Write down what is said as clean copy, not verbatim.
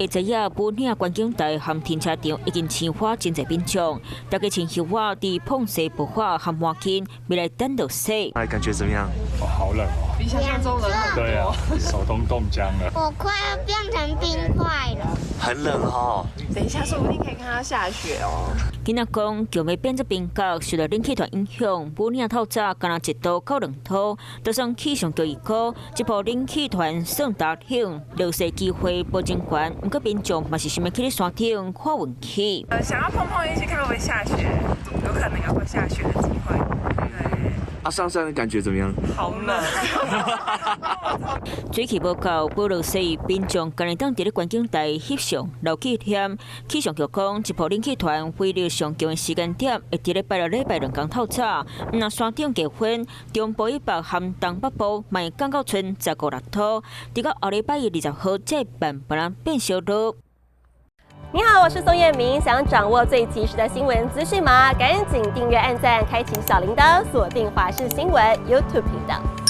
會知影武嶺觀景台和停車場已經青花真濟民眾，大家穿袖仔佇膨雪薄雪和毛巾，欲來等落雪。哎，感覺怎麼樣？哦，好冷哦，比想象中冷很多。對啊，手都凍僵了。我快要變成冰塊了。很冷哦。等一下，說不定可以看到下雪哦。囡仔講，橋尾變做冰角，受到冷氣團影響，武嶺透早干焦1度到2度，就算氣象局預估，這波冷氣團算焦冷，落雪機會無真懸，毋過民眾嘛是想欲去山頂看運氣。想要碰碰運氣，看會不會下雪，有可能有會下雪的機會。對。啊，上山的感覺怎麼樣？好冷。水氣無夠，無落雪，民眾干焦會當佇咧觀景台翕相留紀念。氣象局講，這波冷氣團威力上強的時間點，會佇禮拜六、禮拜兩工透早。若山頂氣溫，中部以北和東北部嘛會降到賰15、16度，直到後禮拜一20號，才慢慢變小落。你好，我是宋燕明。想掌握最及時的新聞資訊嗎？趕緊訂閱、按讚、開啟小鈴鐺，鎖定華視新聞 YouTube 頻道。